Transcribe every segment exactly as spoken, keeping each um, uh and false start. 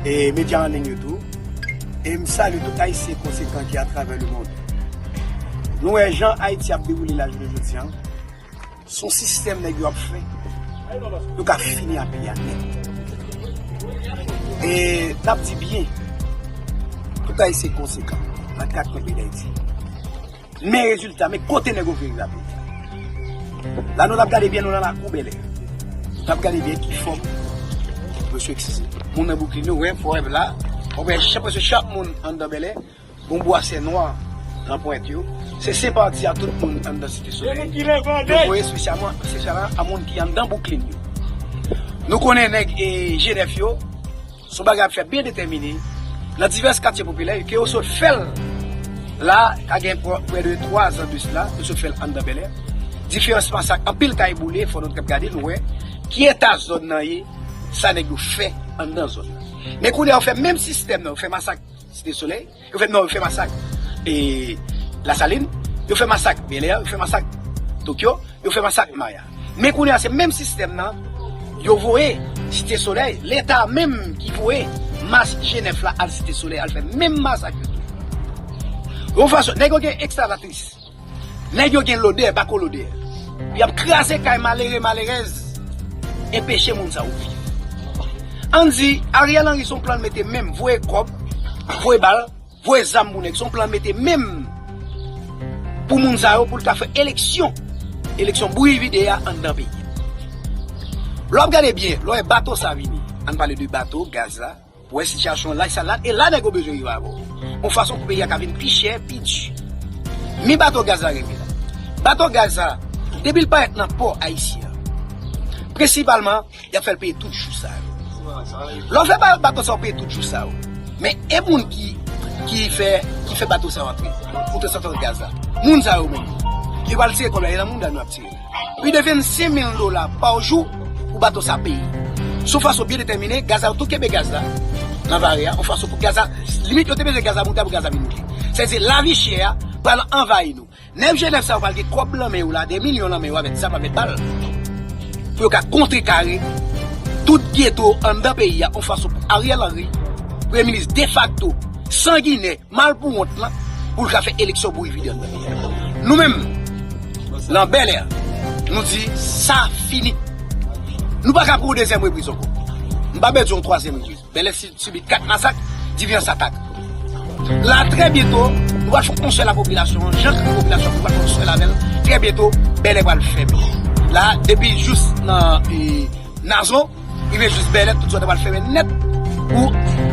e medya an liy yo tou. E m salye tout Ayisyen konsekan ki atravè lemonn. Nou wè jan Ayiti ap dewoule la jounen jodi a. Se yon sistèm nèg yo ap fè. Yo ka fini ak peyi a nèt. E n ap di byen, tout Ayisyen konsekan nan kat kwen peyi Dayiti. Men rezilta, men kote nèg yo vin rape. La nou t ap gade byen, nou nan lakou Bèlè. Nou t ap gade byen ki fòm, mesye eskize. Moun nan Bouklin yo, wè, fò wè la. Wè, chak, mesye, chak moun anndan Bèlè, gon bwasè nwa nan pwent yo. Se senpati a tout moun anndan Site Solèy. Yo voye espesyalman, espesyalman a moun ki anndan Bouklin yo. Nou konnen nèg e G nèf yo, se yon bagay ap fè byen detèmine nan divès katye popilè ke yo sot fè l la, ka gen pr- prè de twa zan de sila, yo sot fè l anndan Bèlè. Diferans masak, anpil kay boule, fò nou t ap gade, nou wè ki eta zòn nan ye, sa nèg yo fè anndan zòn nan. Men kounye a, yo fè menm sistèm nan, yo fè masak Site Solèy, yo fè, non, yo fè masak e Lasalin, yo fè masak Bèlè, yo fè masak Tokyo, yo fè masak Maya. Men kounye a, se menm sistèm nan yo voye Site Solèy, Leta menm ki voye mas G nèf la al Site Solèy, al fè menm masak yo tou. Yon fason, nèg yo gen ekskavatris, nèg yo gen lodè, bako lodè. Y ap kraze kay malere, malerèz, enpeche moun sa yo viv. Ann di, Ariel Henry se yon plan l mete menm, voye kòb, voye bal, voye zam pou nèg, se yon plan l mete menm pou moun sa yo, pou l ka fè eleksyon, eleksyon bouyi vide a anndan peyi a. Lè w ap gade byen, lè w wè bato sa vini, ann pale de bato, gaz la, pou wè sitiyasyon laj sa la, e la nèg yo bezwen rive avè w. Yon fason pou peyi a ka vin pi chè, pi di. Men bato gaz la rive la. Bato gaz la, depi l parèt nan pò ayisyen an, prensipalman, y ap fè l peye tout jou sa yo. Lè w fè ba- bato sa yo peye tout jou sa yo, men e moun ki, ki fè, ki fè bato sa yo antre pou transpòte gaz la, moun sa yo menm, yo pral tire kòb la, e nan mouda nou ap tire. Plis de vennsenk mil dola pa jou pou bato sa peye. Se yon fason byen detèmine, gaz la, yo tou kenbe gaz la nan vare a, yon fason pou gaz la, limit yo te bezwen gaz la moute pou gaz la vin moute. Sètadi lavi chè a pral anvayi nou. Nèg G nèf sa yo pral gen kòb nan men yo la, de milyon nan men yo avèk zam, avèk bal, pou yo ka kontrekare tout geto anndan peyi a, yon fason pou Ariel Henry, premye minis defakto, sanginè, mal pou wont lan, pou l ka fè eleksyon bouyi vide anndan peyi a. Nou menm, nan Bèlè, nou di sa fini. Nou pa ka pran yon dezyèm repriz ankò. M pa bezwen yon twazyèm repriz. Bèlè si- sibi kat masak, divès atak. La, trè byento, nou pral fè yon konsèy la popilasyon an, jan ki popilasyon an, nou pral fè yon konsèy avè l. Trè byento, Bèlè pral fèmen. La, depi jous nan, e, Nazon, rive jous Bèlè, tout zòn nan pral fèmen nèt pou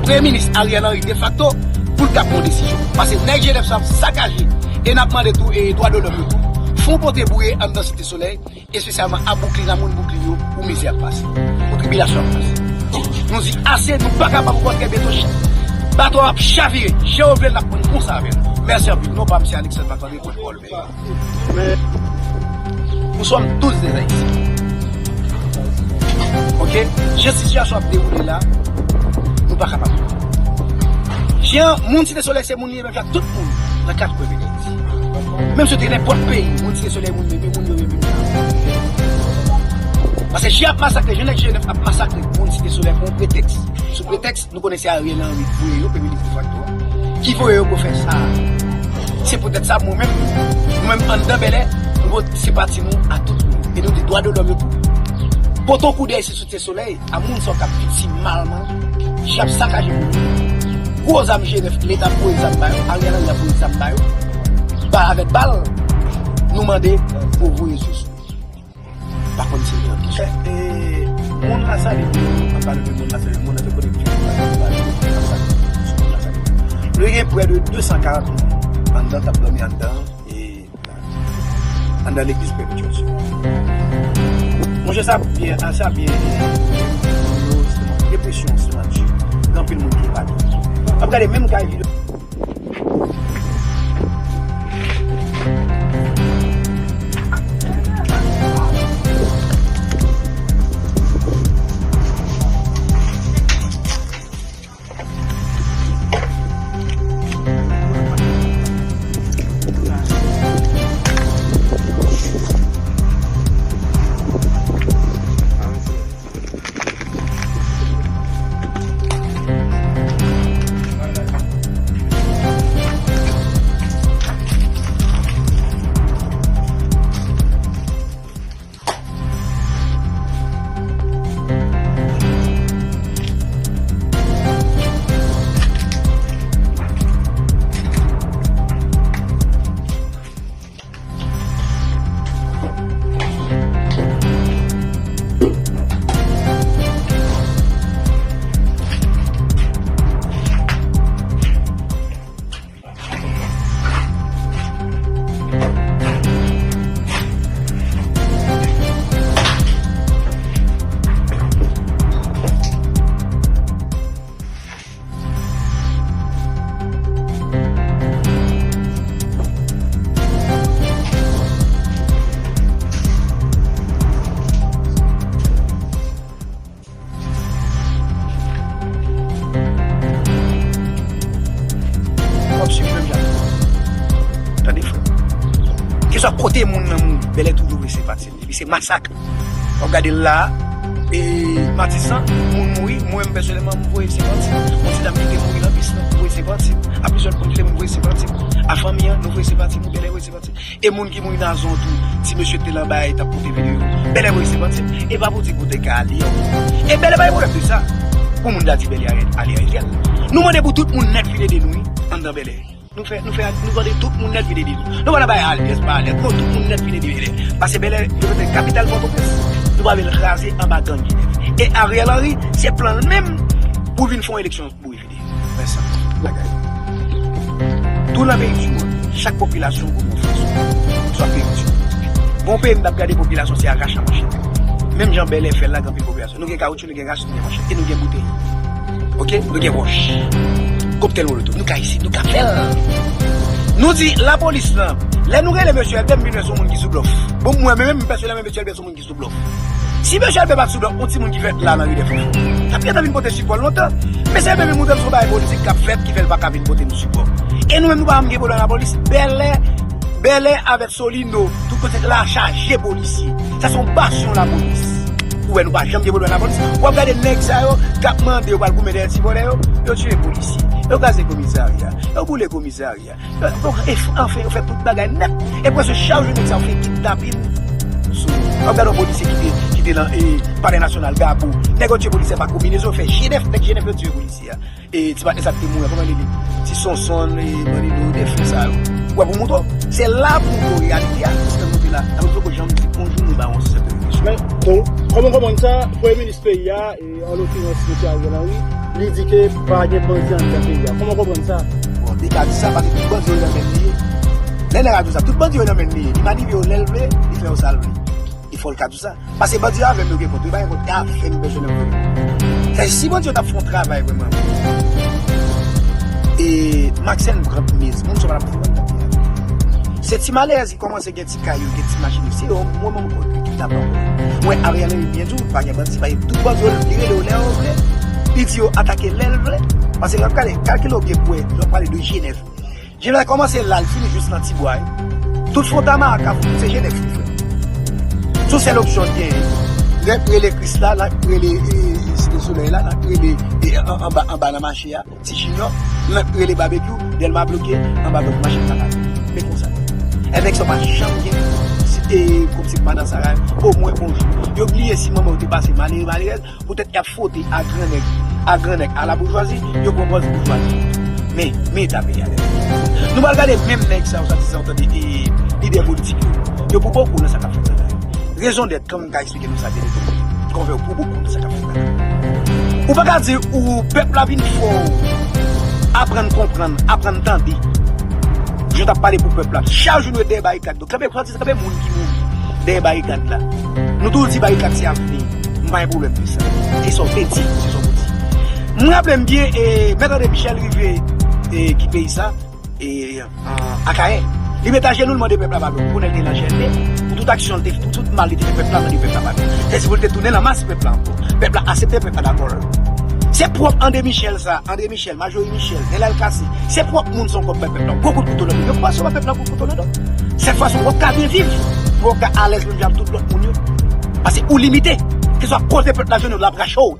Premye Minis Ariel Henry defakto, pou l ka pran yon desizyon. Paske nèg G nèf sa ap sakaje, e n ap mande tou, e dwa de lòm yo tou. Fon pote bouye anndan Site Solèy, espesyalman a Bouklin, nan moun Bouklin yo, pou mizè ap pase, pou tribilasyon ap pase. Nou di ase, nou pa kapab ankò, trè byento, bato a ap chavire, jan yo vle l ap pran konsa avè l. Mèsi anpil. Non pa m se Alexandre Marc-André, pòtpawòl Bèlè. Nou sòm tous dè Ayisyen. Oke? Jan sitiyasyon ap dewoule la, nou pa kapab. Jan moun Site Solèy se moun li ye, menm jan tout moun nan kat kwen peyi Dayiti. Menm si yo te nenpòt peyi, moun Site Solèy, moun yo, moun yo, menm jan. Paske jan y ap masakre, jan nèg G nèf ap masakre moun Site Solèy pou yon pretèks. Sou pretèks, nou konnen se Ariel Henry ki voye yo, premye minis defakto a, ki voye yo pou fè sa. Se poutèt sa, mwen menm, nou menm anndan Bèlè, nou pote senpati nou a tout moun. E nou di dwa de lòm yo tou. Pote yon koudèy sou Site Solèy, a moun sa yo k ap viktim malman, jan y ap sakaje moun yo. Gwo zam G nèf, Leta ap voye zam ba yo, Ariel Henry ap voye zam ba yo. Bal avèk bal, nou mande pou voye zam sou yo. Pa konn se yo ki fè. E, e, moun Lasalin yo, an pale de moun Lasalin, moun nan te konnen ki moun Lasalin, sou moun Lasalin. Nou gen prè de de san karant moun anndan k ap dòmi anndan, e, anndan legliz Pè Petyòs yo. Monchè, sa byen, sa byen, e, yo, se yon depresyon, se yon anji. Gen anpil moun ki epate. W ap gade menm kay videyo. Kote moun nan mouri, Bèlè toujou voye senpati l. Epi se masak. W ap gade l la, e, Matisan, moun mouri, mwen menm pèsonèlman, m voye senpati m. Yon ti dam ki te mouri nan bis lan, m voye senpati m. A plizyè lòt moun ki te mouri, m voye senpati m. A fanmi an, nou voye senpati nou, Bèlè voye senpati m. E moun ki mouri nan zòn tou, ti mesye te lan bay, t ap pote videyo. Bèlè voye senpati m. E pa pou di kote ka ale an. E Bèlè pa gen pwoblèm de sa. Pou moun ta di Bèlè ale, ale aryèl. Nou mande pou tout moun nèt vin ede nou, wi, anndan Bèlè. Nou fè, nou fè, nou mande tout moun nèt vin ede nou. Nou pa nan bay alyès, pa alyès. Non, tout moun nèt vin ede Bèlè. Paske Bèlè, yo mete kapital Pòtoprens. Nou pa vle l kraze anba gang G nèf. E Ariel Henry, se plan l menm pou vin fè yon eleksyon boure vide. Mè sa, bagay. Tou nan peyi di mond, chak popilasyon gwo yon fason. Swa peyi di mond. Bon peyi m t ap gade popilasyon se arache manchèt. Menm jan Bèlè fè l la, gen anpil popilasyon. Nou gen kawotchou, nou gen rach, nou gen manchèt. E nou gen boutèy. Oke? Nou gen wòch. Koktèl molotof. Nou ka isit, nou ka fè l. Nou di lapolis lan, lè nou rele mesye Elbè, m vin wè se yon moun ki sou blòf. Bon, mwen menm, pèsonèlman, mesye Elbè se yon moun ki sou blòf. Si mesye Elbè pa t sou blòf, yon timoun ki fèt la nan ri dè Fonfon, t ap gentan vin pote sipò l lontan. Mesye Elbè vin montre m se yon bagay politik k ap fèt, ki fè l pa ka vin pote nou sipò. E nou menm, nou pa janm gen pwoblèm lapolis. Bèlè, Bèlè avèk Solino, tout kote la chaje polisye. Sa se yon basyon lapolis. Ou wè, nou pa janm gen pwoblèm lapolis. W ap gade nèg sa yo k ap mande yo pral goumen dèyè ti vòlè yo, yo tiye polisye. Yo kraze komisarya. Yo boule komisarya. Yo, bon, e f-, anfen, yo fè tout bagay nèt. E prèske chak jou nèg sa yo fè kidnapin sou nou. W ap gade yon polisye ki te, ki te nan, e, Palè Nasyonal, Gabo. Nèg yo tiye polisye pa konbinezon, yo fè G nèf, nèg G nèf yo tiye polisye a. E ti patnè sa ki te mouri, kòman li rele? Ti Sonson, e, Manlino, de frè sa yo. Ou wè pou mouton, se la pou mouton reyalite a, paske nou te la. Alò, poko janm di bonjou, nou ba yon sèten relasyon. Men, bon, kòman konprann sa, Premye Minis peyi a, e, an lokirans, mesye Ariel Henry, li di ke pa gen bandi anndan peyi a. Kòman konprann sa? Bon, li ka di sa, paske tout bandi yo nan men li ye. Lè nèg la di sa, tout bandi yo nan men li ye. Li manipile yo lè l vle, li fè yo sa l vle. Li fò l ka di sa. Paske bandi yo avè m yo gen kont, yo pa gen kont avè m pèsonèlman. Sa, si bandi yo t ap fè yon travay vrèman, e Maxence Grant Mez, moun sa yo pa t ap fè bandi ap fè. Se ti malèz ki kòmanse gen ti kay yo, gen ti machin yo, se yo, mwen menm ki t ap anpè. Mwen, Ariel Henry byen di w, pa gen bandi, pa gen tout bandi yo, li rele yo lè yo vle, li di yo atake lè l vle. Paske lè w gade, kalkile w byen pou wè, lè w pale de G nèf. G nèf la kòmanse la, l fini jis nan Tibwa, wi. Tout Fontamara, Kafou, tout se G nèf ki fè. Se yon sèl opsyon l genyen. L ap rele Krisla, l ap rele, e, Site Solèy la, l ap rele, e, an-, anba, anba nan mache a, Ti Jinyò, l ap rele Babekyou, Dèlma bloke, anba blòk machin pa ka ale. Men konsa. E nèg sa yo pa janm gen, e, kòmsi madan Sara, omwen yon jou. Yo bliye si manman yo te pase malere, malerèz, poutèt y ap fwote a gran nèg, a gran nèg, a la boujwazi, yo pran pòz boujwazi. Men, men eta peyi a lè. Nou pral gade menm nèg sa yo, swadizan, tande, e, lidè politik yo. Yo pou bòkò nan sa k ap fèt la. Rezon dèt, kòman m ka eksplike nou sa byen? Konvè yo pou bòkò nan sa k ap fèt la. Ou pa ka di ou pèp la vin fè w aprann konprann, aprann tande. Jan w t ap pale pou pèp la. Chak jou nou ret dèyè barikad. Kanpe, swadizan kanpe moun ki mouri dèyè barikad la. Nou toujou di barikad se avni. M pa gen pwoblèm de sa. Se sa w te di, se sa w di. M raple m byen, e, Mèt André Michel rive, e, ki peyi sa, e, an, Akayè. Li met ajenou, l mande pèp la padon. Kounye a l te nan G N P, pou tout aksyon l te, pou tout mal li te fè pèp la, mande pèp la padon. Se si pou l te tounen nan mas pèp la ankò. Pèp la aksepte, pèp la dakò. Se pwòp André Michel sa, André Michel, Majorie Michel, Nèlèl Kase, se pwòp moun sa w kòb bay pèp la. Gwo kout kouto nan do. Yo panse w bay pèp la kout kouto nan do. Sèl fason w ap ka byen viv, w ap ka alèz menm jan ak tout lòt moun yo. Paske ou limite. Keswa kote pèp la jwenn ou, l ap rache w.